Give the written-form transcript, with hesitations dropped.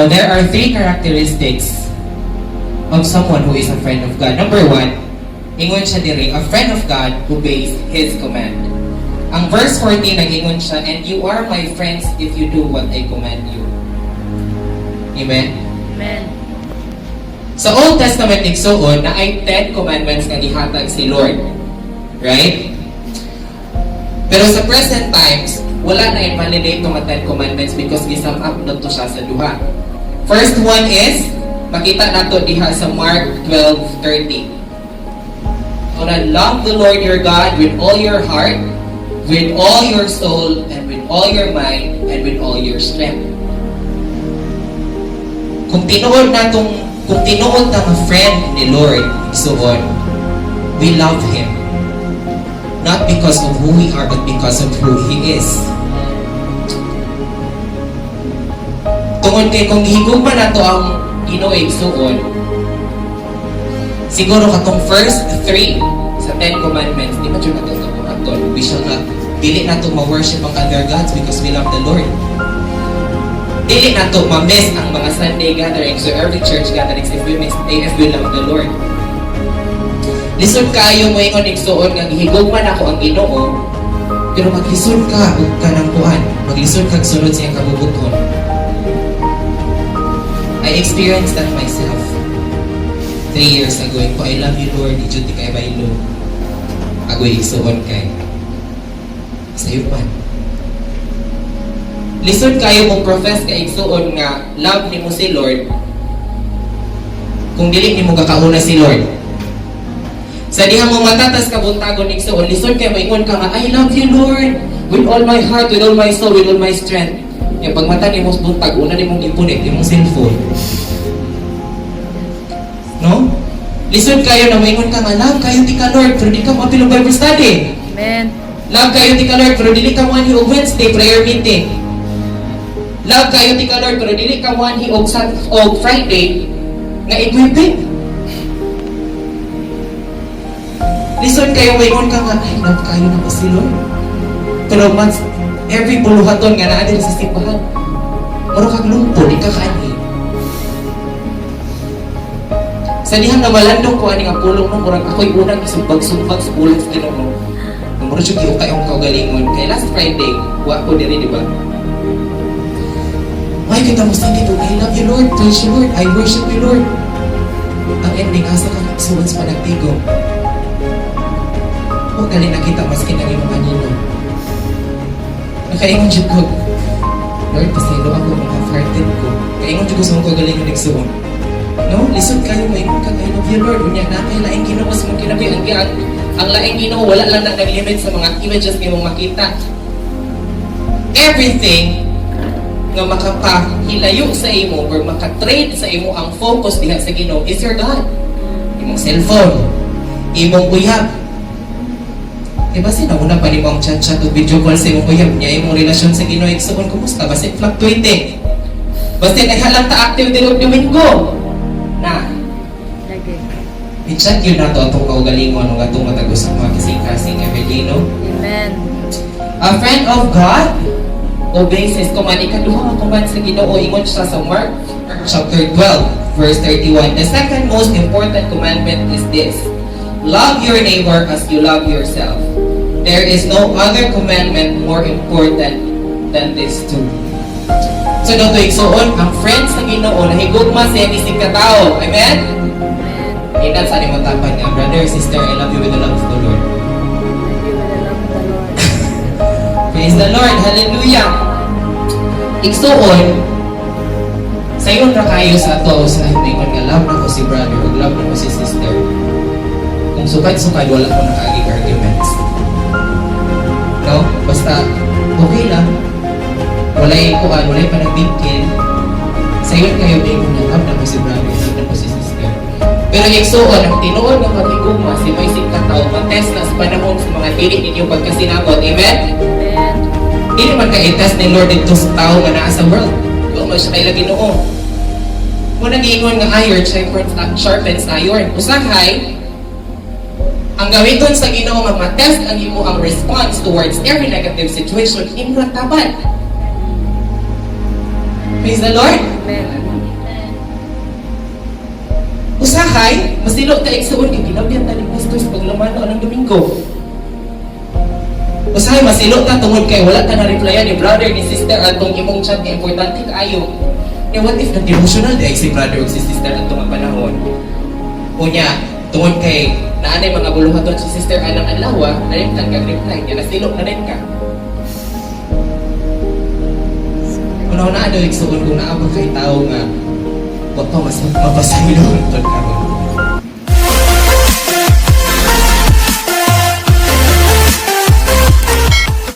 Now, there are three characteristics of someone who is a friend of God. Number one, ingon siya diri, a friend of God obeys His command. Ang verse 14, nag-ingon siya, "And you are my friends if you do what I command you." Amen? Amen. Sa Old Testament, igsuon, naay 10 commandments nga gihatag si Lord. Right? Pero sa present times, wala na invalidate itong 10 commandments because gi-sum up na to siya sa duha. First one is, makita nato diha sa Mark 12:30. Una, "Love the Lord your God with all your heart, with all your soul, and with all your mind, and with all your strength." Kung tinuod na nga friend ni Lord, igsuon, we love Him. Not because of who we are, but because of who He is. Tungod kay kung gihigugma nato ang Ginoo, igsuon, siguro katong first three sa Ten Commandments, di ba jud nato ito buhaton? We shall not, dili nato ma-worship ang other gods because we love the Lord. Dili nato ma-miss ang mga Sunday gatherings or every church gatherings if we miss, eh, if we love the Lord. Lisod kaayo mo ingon, igsuon, nga gihigugma nako ang Ginoo, pero maglisod ka ug kanang kuan, maglisod kag sunod sa iyang kabubuton. I experienced that myself. 3 years ago, ko, "I love you, Lord," di jud kay baylo. Agoy, igsuon, kay sayo man. Lisod kayo mo profess ka, igsuon, nga love nimo si Lord kung dili nimo gakauna si Lord. Sa diha mo matatas kabuntagon, igsuon, lisod kay moingon ka nga, "I love you, Lord, with all my heart, with all my soul, with all my strength." Yung pagmata nimo sa buntag, una nimong gipunit imong cellphone. No? Lisod kayo na moingon ka nga love kayo ti ka Lord pero di ka moapil og Bible study. Amen. Love kayo ti ka Lord pero dili ka moanhi og Wednesday prayer meeting. Love kayo ti ka Lord pero dili ka moanhi og Friday nga equipping. Lisod kayo moingon ka nga, "Ay, love kayo na ko si Lord." Pero mas every buluhaton nga naa diri sa simbahan, mura kag lumpo, di ka kaanhi. Sa dihang namalandong ko ani nga pulong, no, murag ako'y unang isumbag-sumbag sa pulong sa Ginoo. Murag siya giukay akong kaugalingon. Kay last Friday, wa ko diri, di ba? Why kita mo sige to, "I love you, Lord, praise you, Lord, I worship you, Lord." Ang ending, asa ka, igsuon, sa panagtigom. Huwag gali nakita maski ng imong anino. Nakaingon jud ko, "Lord, pasaylo ako, mga half-hearted ko." Kaingon jud ko sa akong kaugalingon, igsuon. No? Lisod kayo moingon ka, "I love you, Lord." Unya na kay laing Ginoo sa imong kinabuhi. Ang laing Ginoo wala lang na naglimit sa mga images nga imong makita. Everything nga makapahilayo sa imo or makatrade sa imo ang focus diha sa Ginoo is your God. Imong cellphone, imong uyab. Diba sinauna pa nimo ang chat-chat o video call sa imong uyab niya, imong relasyon sa Ginoo, igsuon, kumusta? Basta fluctuating. Basta naghalang ta active din og Domingo. Na, Lagi. I-check yun nato atong kaugalingon ug atong matag usa mga kasing-kasing everyday, no? Amen. A friend of God obeys His command. Ikaduha nga command sa Ginoo, ingon siya sa Mark chapter 12, verse 31. "The second most important commandment is this: Love your neighbor as you love yourself. There is no other commandment more important than these two." So daw to, igsuon, ang friend sa Ginoo nahigugma sa iyang isig katao. Amen? Amen. Inat sa nimong tapad nga, "Brother, sister, I love you with the love of the Lord." Love you with the love of the Lord. Praise the Lord. Hallelujah. Igsuon, sayon ra kayo sa ato sa moingon nga love na ko si brother ug love na ko si sister kung sukad-sukad wala ko nakaagig arguments. No? Basta okay lang. Walay kuan, walay panagbingkil. Sayon kayo moingon nga love na ko si brother, love na ko si sister. Pero igsuon, ang tinuod nga paghigugma sa may katao, matest na sa panahon sa mga dili ninyo pagkasinabot. Amen? Amen. Dili man ka i-test ni Lord dito sa tao nga naa sa world. Wa man siya kaila Ginoo. Mo nag-iingon nga iron sharpens iron. Usahay, ang gamiton sa Ginoo nga matest ang imo ang response towards every negative situation, imo ra tabad. Praise the Lord. Amen. Usahay, masilo ta, igsuon, kay ginabyan ta ni pastor sa paglamano anang Domingo. Usahay masilo ta tungod kay wala ta na-replyan ni brother, ni sister atong imong chat nga importante kaayo. Nya what if nag-devotional diay si brother ug si sister atong nga panahon? Unya, tungod kay naanay mga buluhaton si sister anang adlaw, nalimtan kag reply niya, nasilo na rin ka. Una na daw, igsuon, kung naa ba kay tao nga wa pa mas mapasaylo hangtod karon.